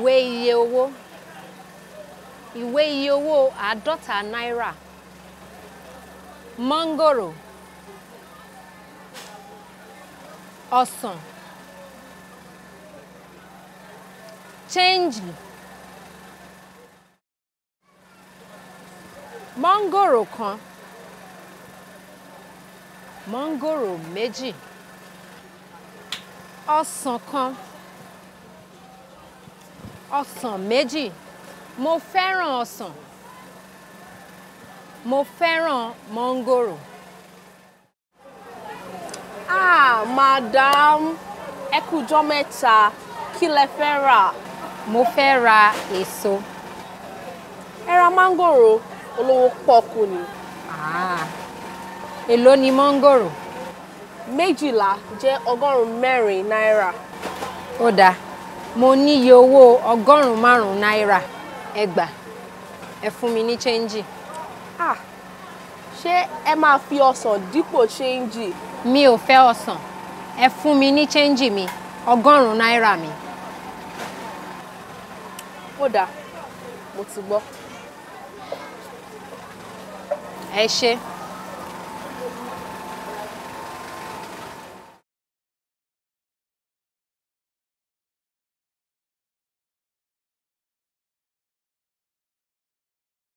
Ìwé iye owó. Ìwé iye owó 50 náírà. Mọ́ngòrò. Ọsàn. Change. Mọ́ngòrò kan. Mọ́ngòrò méjì. Ọsàn kan. Ọsàn méjì. Mo fẹ́ràn ọsàn. Mo fẹ́ràn mọ́ngòrò. Ah, madam, ẹ kú ọjọ́ mẹ́ta, kí lẹ fẹ́ rà? Mo fẹ́ ra èso. Ẹ ra mángòrò, olówó pọ́ọ́kú ni. Ah, èló ni mọ́ngòrò? 12 jẹ́ 400 náírà. Ó dáa, mo níye owó 500 náírà. Ẹ gbà, ẹ fún mi ní chẹ́ńjì. Ah, ṣé ẹ máa fi ọsàn dípò chẹ́ńjì? Mi ò fẹ́ ọsàn. Ẹ fún mi ní chẹ́ńjì mi, 100 náírà mi. Ó dáa, mo ti gbọ́. Ẹ ṣé.